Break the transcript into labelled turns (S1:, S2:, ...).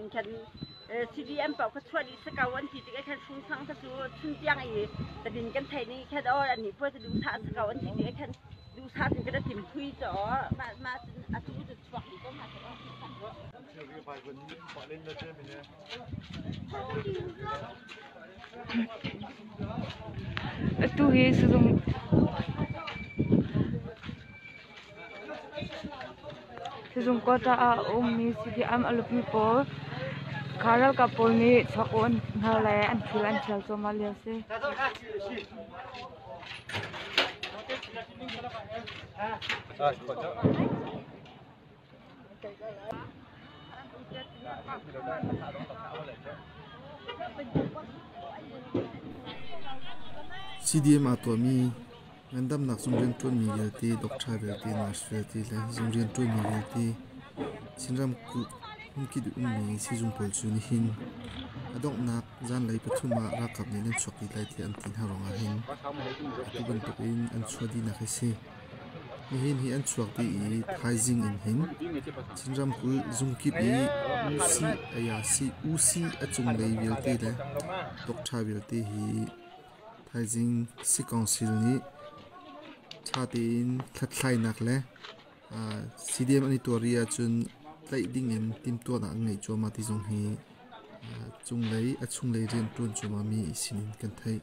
S1: in khan CDM paoh kha chuah dih si ko an ti tikah khan Sungsang kha cu chun tiang i tadin kan theih ning khan aw annih puai cu duhsah si ko an ti tikah khan duhsah cun kan i tim thui cu aw mah mah cun atu cu chuak dih ko hna seh
S2: Atu hi sizung Sizung quota ah a ummi CDM a lutmi pawl kha ralkap pawl nih chuak u an hna le an thil an ṭhial cuahmah lio a si.
S3: CDM aa tuahmi ngandamnak zung rianṭuanmi vialte, doctor vialte, nurse vialte le zung rianṭuanmi vialte Chin ramkulh hmunkip i ummi sizung pawl cu nihin a donghnak zanlei pathum ah ralkap nih nan chuak dih lai tiah an ti hna ruangah hin atu bantukin an chuah dihnak hi si. Nihin hi an chuak dih i thaizing in hin Chin ramkulh zungkip i UC a cunglei vialte le doctor vialte hi thaizing Sikawngsil nih ṭha tein hlathlainak le CDM an i tuar rih ahcun tlaih ding in timhtuahnak an ngeih cuahmah ti zong hi cunglei a chunglei rianṭuan cuahmahmi sinin kan theih.